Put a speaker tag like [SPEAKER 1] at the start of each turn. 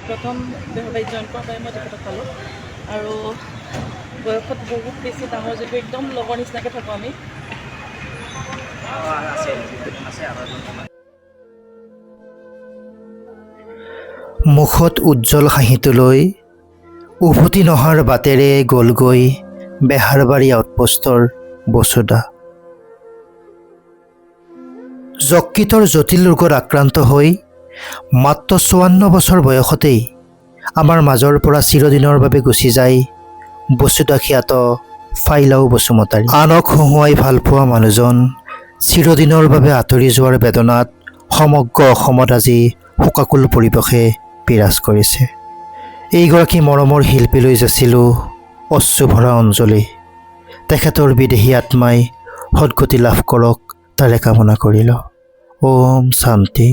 [SPEAKER 1] প্ৰথম বেহৰবাৰীত জইন কৰাৰ পৰাই মই তেখেতক পালোঁ আৰু বয়সত বহুত বেছি ডাঙৰ যদিও একদম লগৰ নিচিনাকৈ থাকোঁ আমি।
[SPEAKER 2] আছে আছে আৰু এজন।
[SPEAKER 3] মুখত উজ্জ্বল হাঁহিটো লৈ উভতি নহাৰ বাটেৰে গ'লগৈ বেহাৰবাৰী আউটপোষ্টৰ বসুদা। যকৃতৰ জটিল ৰোগত আক্ৰান্ত হৈ মাত্ৰ 54 বছৰ বয়সতেই আমাৰ মাজৰ পৰা চিৰদিনৰ বাবে গুচি যায় বসুদা খ্যাত ফাইলাও বসুমতাৰী। আনক হহুৱাই ভালপোৱা মানুহজন চিৰদিনৰ বাবে আঁতৰি যোৱাৰ বেদনাত সমগ্ৰ অসমত আজি শোকাকুল পৰিৱেশে বিৰাজ কৰিছে। এইগৰাকী মৰমৰ শিল্পীলৈ যাচিলোঁ অশ্ৰুভৰা অঞ্জলি। তেখেতৰ বিদেহী আত্মাই সদগতি লাভ কৰক, তাৰে কামনা কৰিলোঁ। ওম শান্তি।